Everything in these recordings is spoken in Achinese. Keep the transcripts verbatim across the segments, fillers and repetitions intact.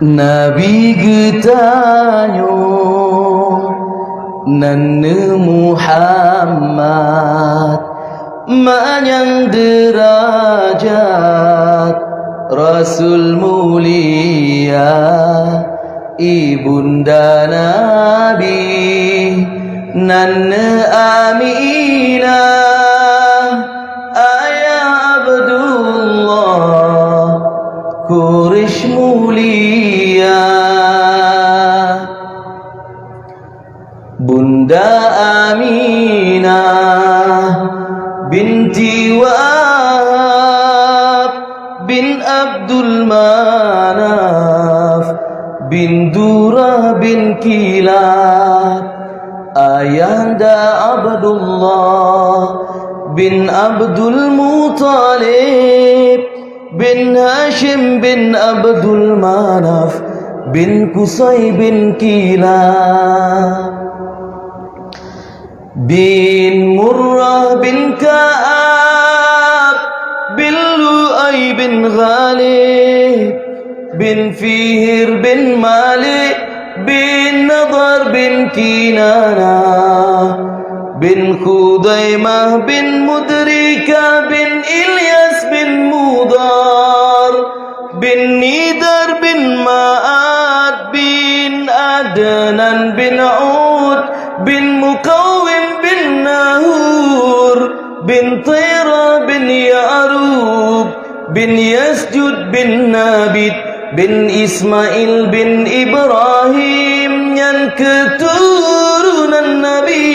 Nabi geutanyoe nan Muhammad, manyang deurajat Rasul mulia, ibunda Nabi nan Aminah, ayah Abdullah, Quraisy mulia. Bunda Aminah binti Wahab bin Abdul Manaf bin Durah bin Kilab, ayahanda Abdullah bin Abdul Muthalib bin Hashim bin Abdul Manaf bin Qusay bin Kilab, bin Murrah bin Ka'ab bin Lu'ay bin Ghalib bin Fihir bin Malik bin Nadhar bin Kinanah bin Khudaimah bin Mudrikah bin Ilyas bin Mudhar bin Nidhar bin Ma'ad bin Adnan bin Ud bin Muqawwim bin Nahur bin Tirah bin Ya'rub bin Yasjud bin Nabit bin Ismail bin Ibrahim, nyan keuturonan Nabi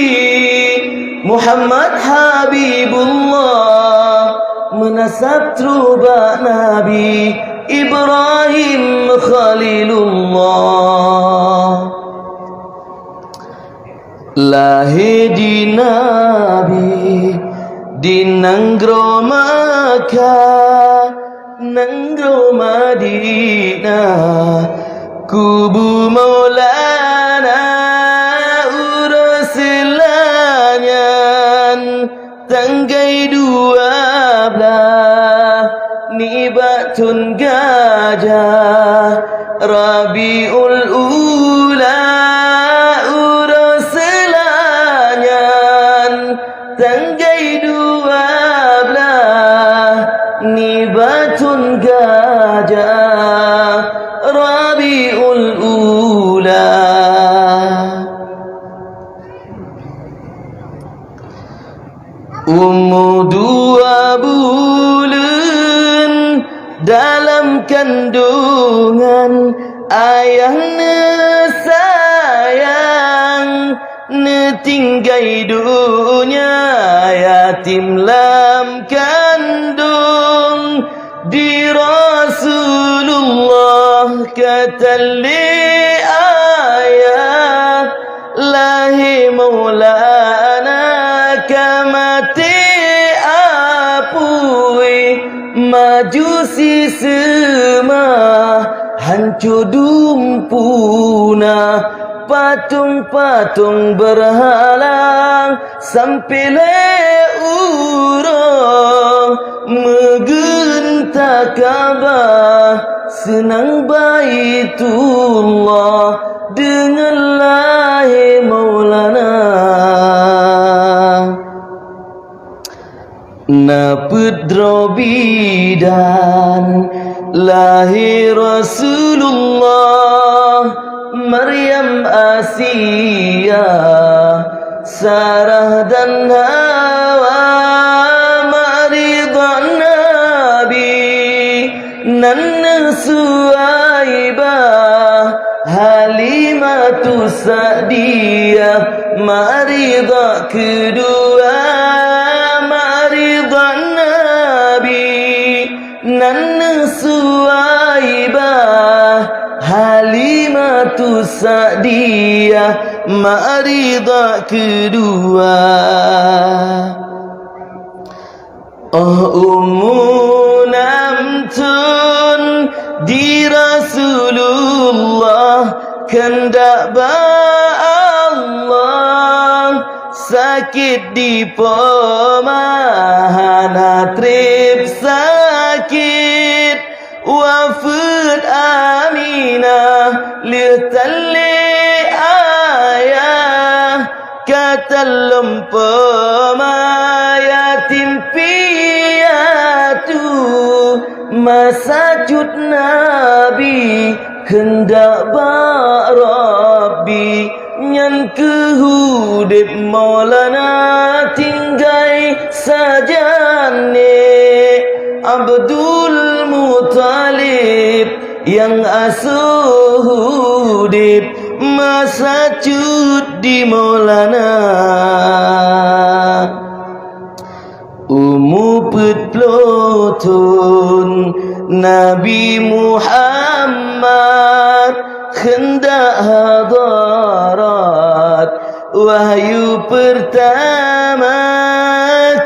Muhammad Habibullah, meunasab trok bak Nabi Ibrahim Khalilullah. Lahé di Nabi di nanggroe Makkah, nanggroe Madinah, kubu Maulana uroe seulanyan. Tanggai dua blaih nibak thon gajah Rabiul Ula, uroe seulanyan. Tanggai dua blaih nibak thon gajah Rabiul Ula. Umu dua buleuen dalam kandungan, ayah neusayang, neutinggai donya, yatim lam kandung. Di Rasulullah ka tan lé ayah, lahé Maulana ka maté apui, Majusi seumah hanco dumpuna, patong-patong beurhala sampoe lé uroe meugeunta Ka'bah, seunang Baitullah deungon lahé Maulana. Na peuet droe bidan lahé Rasulullah, Maryam, Asia, Sarah dan Hawa, Maridha Nabi. Nan Suwaibah, Halimatus Sa'diyah, Maridha keudua, Maridha Nabi. Nan Suwaibah, Halimatus Sa'diyah, Maridha keudua. Oh Ummu, nam thon di Rasulullah, keundak bak Allah, sakét di poma hana treb sakét. Wafeuet Aminah Tali ayah ka talom poma yatim piatu. Masa cut Nabi keundak bak Rabbi, nyan keuh udeb Maulana tinggai sajan nèk Abdul Muthalib nyang asoe udeb masa cut di Maulana. Umu peuet ploh thon Nabi Muhammad keundak hadarat wahyu peurtama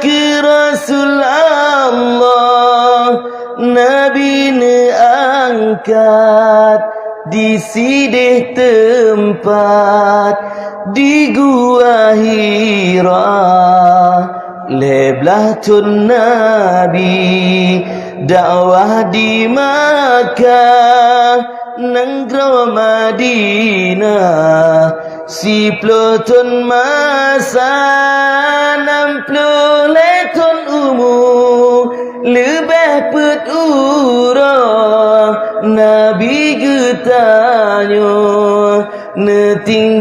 keu Rasul Allah. Nabi neuangkat di sideh teumpat di Gua Hira. Lhèe blaih thon Nabi dakwah di Makkah, nanggroe Madinah. Siploh thon masa, nam ploh lhèe thon umu, leubeh peuet uroe Nabi geutanyoe neuting